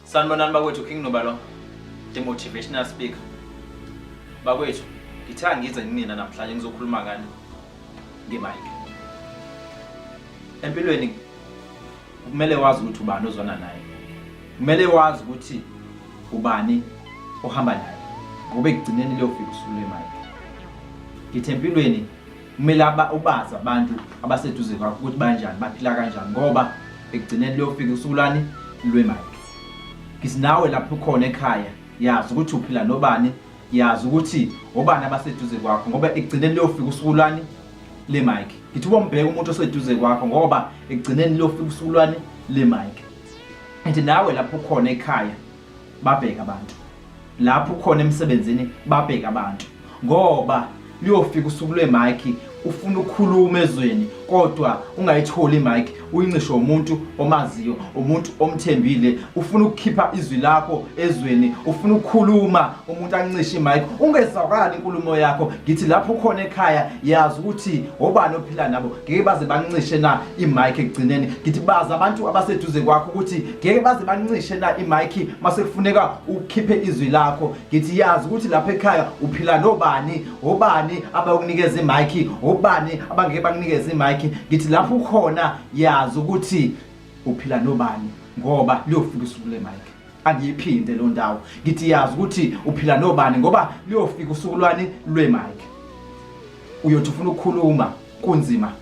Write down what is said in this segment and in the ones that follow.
Sanibonani bakwethu, King Nuba lo, the motivational speaker. Bakwethu, ngithe ngize kunina namhlanje ngizokhuluma ngani nge-mic. Empilweni kumele wazi ukuthi ubani ozwana naye. Kumele wazi ukuthi ubani ohamba naye. Ngoba ekugcineni liyofika usuku lwe-mic. Ngithi empilweni kumele ubazi abantu abaseduze kwakho ukuthi banjani, baphila kanjani, ngoba ekugcineni liyofika usuku lwani lwe-mic. Ngithi nawe lapho ukhona ekhaya, yazi ukuthi uphila nobani, yazi ukuthi obani abaseduze kwakho, ngoba ekugcineni liyofika usuku lwani le-mic. Ngithi ubombheka umuntu oseduze kwakho, ngoba ekugcineni liyofika usuku lwani le-mic. Ngithi nawe lapho ukhona ekhaya, babheka abantu. Lapho ukhona emsebenzini, babheka abantu, ngoba liyofika usuku lwe-mic, ufuna ukukhuluma ezweni kodwa ungayitholi i-mic, uyincishe umuntu omaziyo, umuntu omthembile. Ufuna ukukhipha izwi lakho ezweni, ufuna ukukhuluma, umuntu ancishe i-mic, ungezwakali inkulumo yakho. Ngithi lapho ukhona ekhaya, yazi ukuthi obani ophila nabo, ngeke baze bancishe na i-mic ekugcineni. Ngithi bazi abantu abaseduze kwakho ukuthi ngeke baze bancishe na i-mic mase kufuneka ukhiphe izwi lakho. Ngithi yazi ukuthi lapha ekhaya uphila nobani, obani abayokunikeza i-mic, obani abangeke bakunikeze i-mic. Ngithi lapho ukhona, yazi ukuthi uphila nobani, ngoba liyofika usuku le-mic. Angiyiphinde lo ndawo, ngithi yazi ukuthi uphila nobani, ngoba liyofika usuku lwani lwe-mic. Uyothi ufuna ukukhuluma kunzima,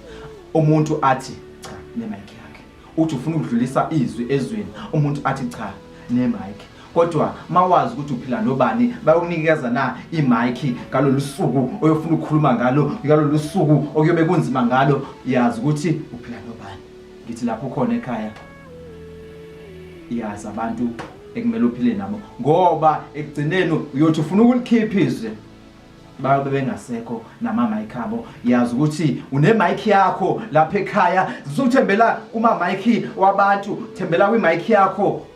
umuntu athi cha, ne-mic yakhe. Uthi ufuna ukudlulisa izwi ezweni, umuntu athi cha, ne-mic. Kodwa mawazi ukuthi uphila nobani, bayokunikeza na i-mic ngalolu suku oyofuna ukukhuluma ngalo, ngalolu suku okuyobe kunzima ngalo? Yazi ukuthi uphila nobani. Ngithi lapho khona ekhaya, yazi abantu ekumele uphile nabo, ngoba ekugcineni uyothi ufuna ukulikhipha izwi, bayobe bengasekho nama-mic abo. Yazi ukuthi une-mic yakho lapha ekhaya. Zisuthembela kuma-mic wabantu, thembela kwi-mic yakho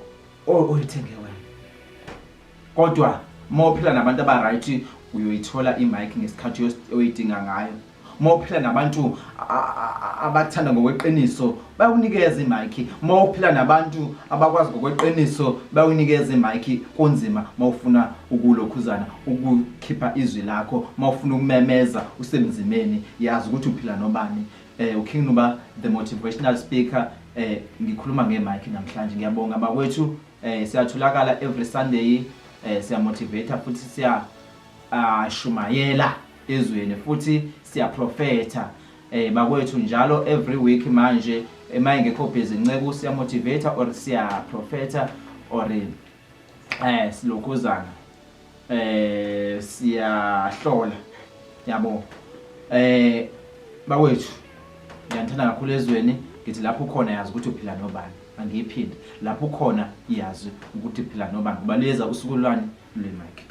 oyithenge wena. Kodwa uma uphila nabantu aba-right, uyoyithola i-mic ngesikhathi oyidinga ngayo. Uma uphila nabantu abakuthanda ngokweqiniso, bayokunikeza i-mic. Uma uphila nabantu abakwazi ngokweqiniso, bayokunikeza i-mic. Kunzima uma ufuna ukulokhuzana ukukhipha izwi lakho, uma ufuna ukumemeza usemzimeni, yazi ukuthi uphila nobani. UKing Nuba, the motivational speaker, ngikhuluma nge-mic namhlanje. Ngiyabonga bakwethu. Siyatholakala every Sunday, siyamotivate futhi siya shumayela ezweni futhi siyaprofetha, bakwethu, njalo every week. Manje uma ingekho busy inceku, siyamotivate or siyaprofetha or silokhuzana, siyahlola, yabo. Bakwethu, ngiyanithanda kakhulu ezweni. Ngithi lapho ukhona, yazi ukuthi uphila nobani. Angiyiphinde, lapho ukhona, yazi ukuthi uphila nobani, ngoba liyeza usuku lwani lwe-mic.